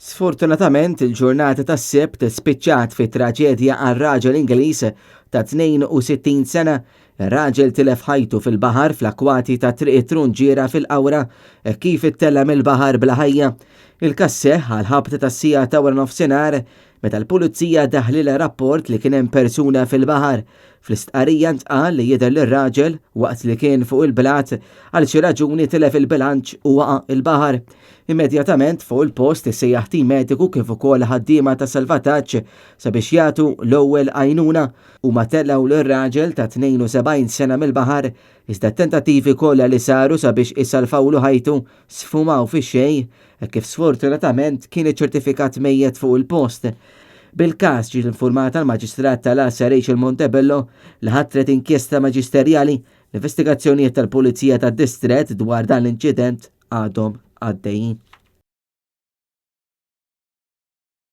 Sfortunatament il-ġurnata tas-Sibt spiċċat fi traġedja għal raġel Ingliż ta' 62 sena. Ir-raġel tilef ħajtu fil-baħar fl-akwati ta' Triq it-Trunġiera fil-Qawra hekk kif ittella' mill-baħar bla ħajja. Il-każ seħħ għall-ħabta tas-siegħa ta' waranofsinhar meta l-Pulizija daħlilha rapport li kien hemm persuna fil-baħar. Fl-istqarrija ntqal li jidher li r-raġel, waqt li kien fuq il-blat, għal xi raġuni tilef il-bilanċ u waqa' il-baħar. Immedjatament fuq il-post issejjaħ tim mediku kif ukoll ħaddiema ta' salvataġġ sabiex jagħtu l-ewwel għajnuna. Huma tellgħu lir-raġel ta' 72 sena mill-baħar iżda t-tentattivi kollha li saru sabiex isalvawlu ħajtu sfumaw fix-xejn hekk kif sfortunatament kien iċċertifikat mejjet fuq il-post. Bil-każ ġiet infurmata l-Maġistrat tal-Għassa Rachel Montebello li ħatret inkjesta maġisterjali. L-investigazzjonijiet tal-Pulizija tad-Distrett dwar dan l-inċident għadhom għaddejjin.